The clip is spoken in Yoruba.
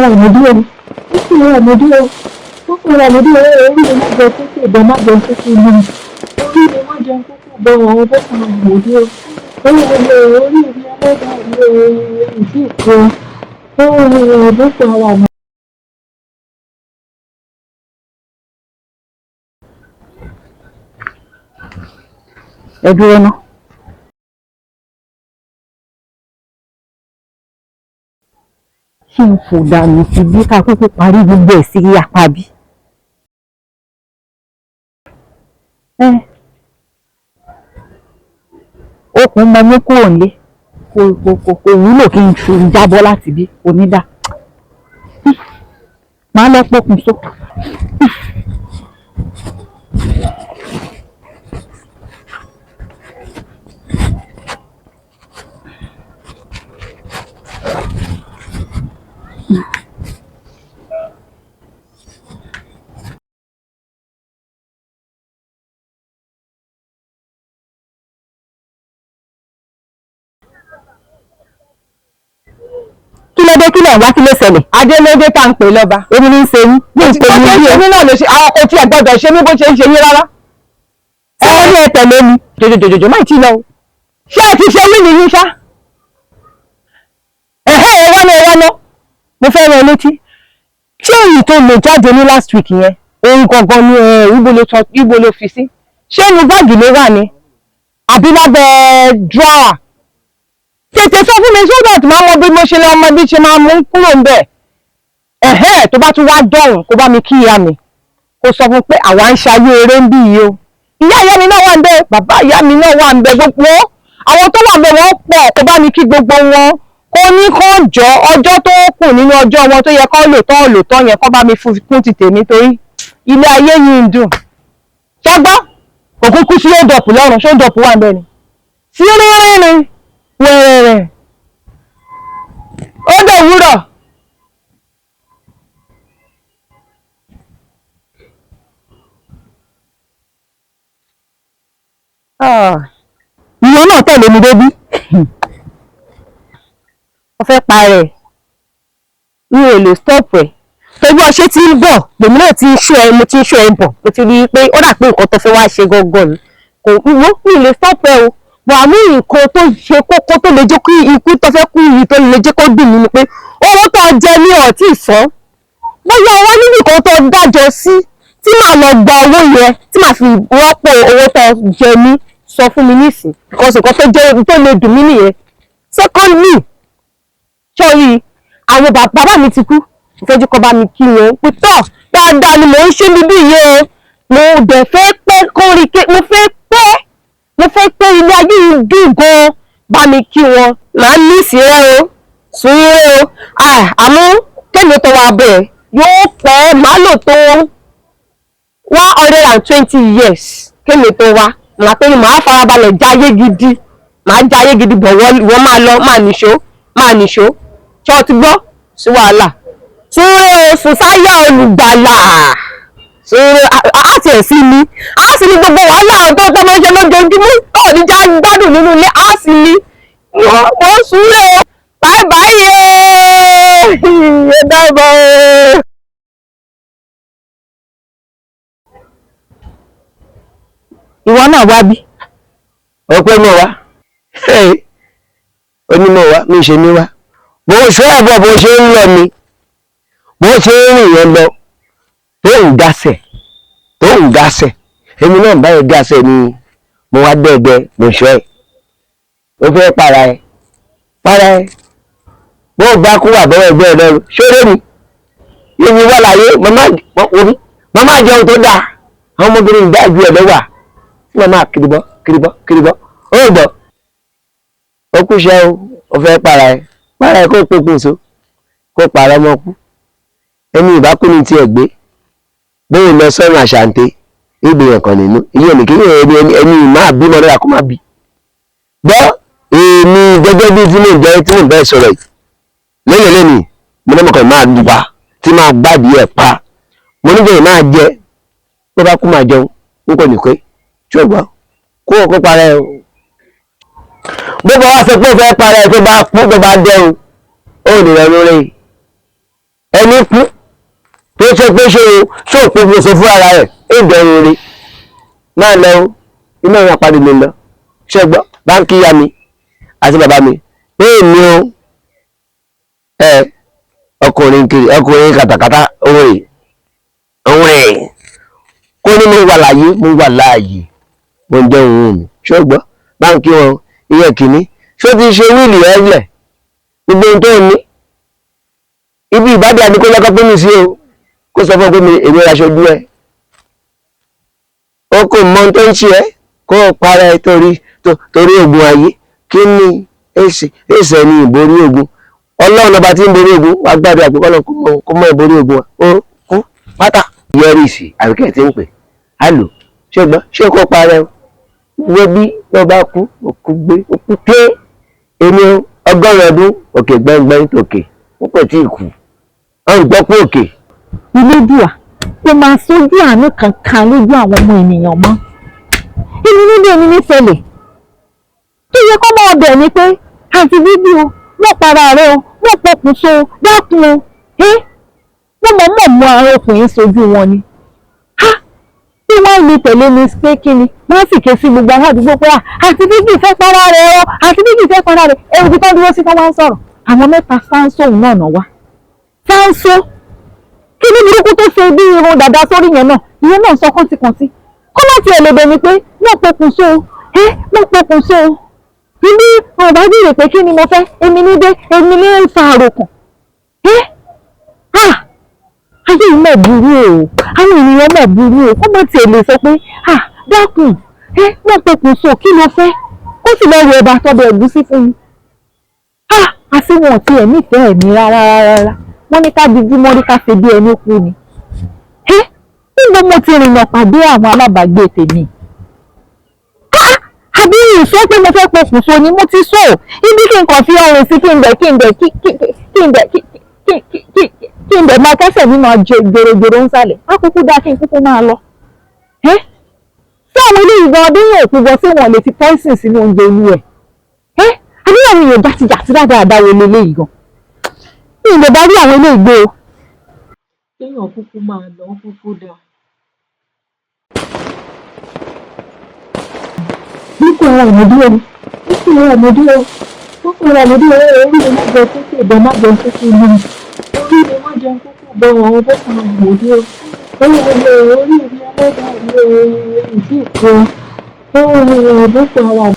Haram dúró, Boko Haram dúró, Boko Haram dúró. Orí mi má jẹun kókó ìbọn, má jẹun kókó iná, orí mi má jẹun kókó ìbọn. Àwọn Boko Haram dúró, orí mi, orí mi, ẹlẹ́dàá mi, ìdí ìkó Boko Haram. Ẹ dúró ná. Kí n fò dànù sí bí ká kúkú parí gbogbo ẹ̀ sí apá bí. Ẹ okùn mọ mú kúrò nílé, kò wúlò kí n fi jábọ́ láti bí onídà. Màá lọ pokùn so. Kí ló dé? Kí lẹ̀ ń wá? Kí ló ṣẹlẹ̀? Adélódé tá à ń pè lọ́ba. Èmi ní í ṣe yín ní ìpè Bó mi ṣe ń bí ṣe o. mí náà ló ṣe àwọn kò tiẹ̀ gbọ́dọ̀ ṣe mí bó ṣe ń ṣe yín rárá. Ṣé wọ́n ní ẹ tẹ̀lé mi? Jòjòjòjò má tí ì lọ o. Ṣé ẹ ti ṣe wí nìyí ṣá? Ẹ̀hẹ́, ẹ wá náà, ẹ wá náà. Mo fẹ́ rán ẹ létí. Ṣé èyí tó lò jáde ní last week yẹn, òun gangan ni ẹ ibo ló fi sí? Ṣé inú báàgì ló wà ní? Àbí lábẹ́ drawer? Tètè sọ fún mi so that máa mọ bí mo ṣe lọ mọ bí ṣe máa mú kúrò ń bẹ̀. Ẹ̀hẹ́, tó bá tún wá dọ̀hùn, kó bá mi kí ìyá mi, kó sọ fún pé àwa ń ṣayé eré ń bí yìí o. Ìyá ìyá mi náà wà ń bẹ, bàbá ìyá mi náà wà ń bẹ, gbogbo àwọn tó wà ń bẹ wọ́n pọ̀. Kó bá mi kí gbogbo wọn, kó ní kó jọ ọjọ́ tó kù nínú ọjọ́ wọn tó yẹ kó lò tán lò tán yẹn, kó bá mi fún kún ti tèmi, torí ilé ayé yìí ń dùn. Ṣọgbọ́n kò kúkú sí òdọ̀pù lọ́rùn. Ṣé òdọ̀pù wà ń bẹ ni sí rírìn ni wẹ̀rẹ̀rẹ̀ ó dẹ̀ wúrọ̀. Ah, ìwọ náà tẹ̀lé mi débí. Wọ́n fẹ́ pa rẹ̀, mi ò lè stop ẹ̀, torí bí wọ́n ṣe ti ń bọ̀ lèmi náà ti ń ṣó ẹ, mo ti ń ṣó ẹ bọ̀. Mo ti rí i pé ó dà pé nǹkan tó fẹ́ wá ṣe gangan ni kò wó. Mi ò lè stop ẹ o bọ̀, àmì nǹkan tó ṣe kókó tó lè jẹ́ kí ikú tó fẹ́ kú yìí tó lè jẹ́ kó dùn mí ni pé owó tó jẹ ní ọ̀tí ìsán, bóyá wá níbi kan tó dájọ́ sí tí màá lọ gba owó yẹn tí màá fi rọ́pò owó tó jẹ mí. Sọ fún mi nísìn, because nǹkan tó jẹ́ tó lè dùn mí nìyẹn. Secondly, sọ́rí àwọn bàbá mi ti kú, ìfẹ́jú kọ́ bá mi kí wọn pé tọ́ dáadáa ni mò ń ṣe níbí yìí o. Mo dẹ̀ fẹ́ pẹ́ kórí ké, mo fẹ́ pẹ́ ilé ayé yìí dùn gan. Bá mi kí wọn. Màá ní ìsirẹ́ o, sùúrù o. Àmọ́ kémi tó wá bẹ́ẹ̀ yóò pẹ́, màá lò tó 120 years kémi tó wá. Màá tó ní màá farabalẹ̀ jáyé gidi, màá jáyé gidi bọ̀. Wọ́n máa lọ, máa nìṣó, máa nìṣó. Ṣé o ti gbọ́? Sí wàhálà. Sùúrù o, sùn sáyà olùgbàlà. Sùúrù á tiẹ̀ sí mi, á sì ní gbogbo wàhálà tó máa ń ṣe lójoojúmọ́ ọ̀ ní já gbádùn nínú ilé, á sì ní wọ́n. Sùúrù o, bye bye o, ẹ dábọ̀ o. Ìwọ náà wá bí. Ọpẹ́ mọ̀ wá, onímọ̀ wá mi ṣe mí wá. Bó ṣe àbọ̀, bó ṣe ń lọ mi, bó ṣe ń rìn yẹn lọ tó ń gasẹ̀, tó ń gasẹ̀, èmi náà báyìí gasẹ̀ ni mo wá dẹ́gbẹ́. Mo ṣọ́ ẹ̀, ó fẹ́ para ẹ̀, para ẹ̀. Bó bá kú wà bọ́wọ́ ẹgbẹ́ ẹ lọ́rùn ṣóré mi yémi wà láyé. Màmá jẹun tó dáa, àwọn ọmọbìnrin ìgbà ju ẹ̀ lọ́wọ́ tí màmá kiribọ́ kiribọ́ kiribọ́. Ó gbọ́, ó kúṣẹ́ o. Ó fẹ́ para ẹ̀, para ẹ̀, kó pokùn so, kó para ọmọ kú. Ẹni ìbákú ni tiẹ̀ gbé bóyá lọ sọ́run àṣàǹtẹ̀ ìgbìyànjú kan nínú ilé ẹnì kí ẹni ẹni máa bímọ lọ́la kó má bí gbọ́. Èmi gẹ́gẹ́ bí tí mò ń jẹ́ tí mò ń bẹ́ẹ̀ sọ̀rọ̀ yìí lẹ́yìn lẹ́nu, mo ní mọ̀kàn máa dùpa tí máa gbádìí ẹ̀ pa. Mo ní bẹ́ẹ̀ máa jẹ bó bá kú, máa jẹun n kò ní pé tí ó gbọ́ kó o kó para ẹ o. Bó bá wá sọ pé ó fẹ́ para ẹ, tó bá kú, tó bá dẹ́rùn, ó lè rẹ lórí. Ẹni kú tó ṣe pé ṣé o ṣé òpin fún oṣù fún ara rẹ̀ ìdẹ̀rùn rí máa lọ o, iná ìyá padì lè lọ. Ṣé gbọ́ báńkì yá mi àti bàbá mi pé èmi o ẹ ọkùnrin kiri ọkùnrin kàtàkàtà òun rè òun rè kó ní mo wà láàyè, mo wà láàyè, mo ń jẹ òun mi. Ṣé gbọ́ báńkì wọn ìyẹn kìíní ṣó ti ṣe wíìlì ẹ lẹ̀ gbogbo ohun tó ń ní ibi ìbádìí àdínkù lọ́kọ́ pé mi sí o, kó sọ fún ọ pé mi èmi ra aṣojú ẹ, o kò mọ ohun tó ń ṣe ẹ, kó o para ẹ torí torí ogun ayé. Kí ni èsì èsì ẹni ìborí ogun? Ọlọ́run ọba tí ń borí ogun wàá gbàdúrà pé kọ́lọ́ kó mọ ìborí ogun wa ó kú pátá. Yẹrìsì àbíkẹ́ tí ń pè á lò ṣùgbọ́n ṣé kó para ẹ wo bí wọ́n bá kú òkú gbé òkú pé èmi 100 ọdún òkè gbẹ́ngbẹ́ng tòkè wọ́n kò tí ì kú ọ̀n gbọ́ pé òkè. Elédùà kò máa sójú àánú kankan lójú àwọn ọmọ ènìyàn mọ́. Èmi nílé èmi nífẹ̀lẹ̀ tó yẹ kó máa bẹ̀ ni pé àti bíbí o, wọ́n para rẹ o, wọ́n pokùnso o, dákun o, ẹ́ wọ́n mọ̀ mọ̀ mú ara ọkùnrin sójú wọn ni. Ha, bí wọ́n lè tẹ̀lé mi pé kí ni wọ́n sì ké sí gbogbo ará àdúgbò pé àti bíbí fẹ́ para rẹ o, àti bíbí fẹ́ para rẹ. Ẹ̀rù tó dúró sí tán wá ń sọ̀rọ̀ àwọn mẹ́ta sáńsó òun náà náà wá sáńsó kí ní burúkú tó ṣe bí irun dàda sórí yẹn náà, ìyẹn náà sọ kọ́ńtìkọ́ńtì kó má tiẹ̀ lè bẹ̀ ni pé wọ́n pokùnso ẹ́ wọ́n pokùnso ibi wọn bá béèrè pé kí ni mo fẹ́, èmi ní dé èmi ní fa àròkàn ẹ́. Ah, ayé yìí mọ̀ burú o, àwọn ènìyàn mọ̀ burú o. Kó má tiẹ̀ lè sọ pé ah dákun ẹ́ wọ́n pokùnso kí ló fẹ́, kó sì lọ́ọ́ rẹ ọba tọ́bẹ̀ ẹ̀gúsí fún mi. Ah, àti wọn ò tiẹ̀ nífẹ̀ẹ́ mi rárá rárá, wọ́n ní ká dijú mọ́rí ká ṣe bí ẹni kú ni. Ẹ́ níbo mo ti rìnnà pàdé àwọn alábàágbé tèmi? Àbí ìsọ pé mo fẹ́ pokùnso ni mo ti sọ ibi kí n kàn fi ọrùn sí kí n bẹ̀ kí n bẹ̀ kí n bẹ̀ kí n bẹ̀ máa kẹ́sẹ̀ mi máa jẹ gbèrègbèrè ń sálẹ̀ á kúkú dá kí n kúkú máa lọ. Ẹ́ sí àwọn eléyìí gan ọdún yóò kú gan sí wọn lè fi poison sínú oúnjẹ inú ẹ̀. Ẹ́ àbí àwọn èèyàn jàtijàti dáadáa wo leléyìí gan? Mi ò lè bá rí àwọn eléyìí gbé o. Kéèyàn kúkú máa lọ kúkú dáa. Boko Haram dúró ni, Boko Haram dúró, Boko Haram dúró. Orí mi má jẹun kókó ìbọn, má jẹun kókó náà, orí mi má jẹun kókó ìbọn. Àwọn Boko Haram dúró, orí mi, orí mi ẹlẹ́dàá mi, ìdí ìkó Boko Haram.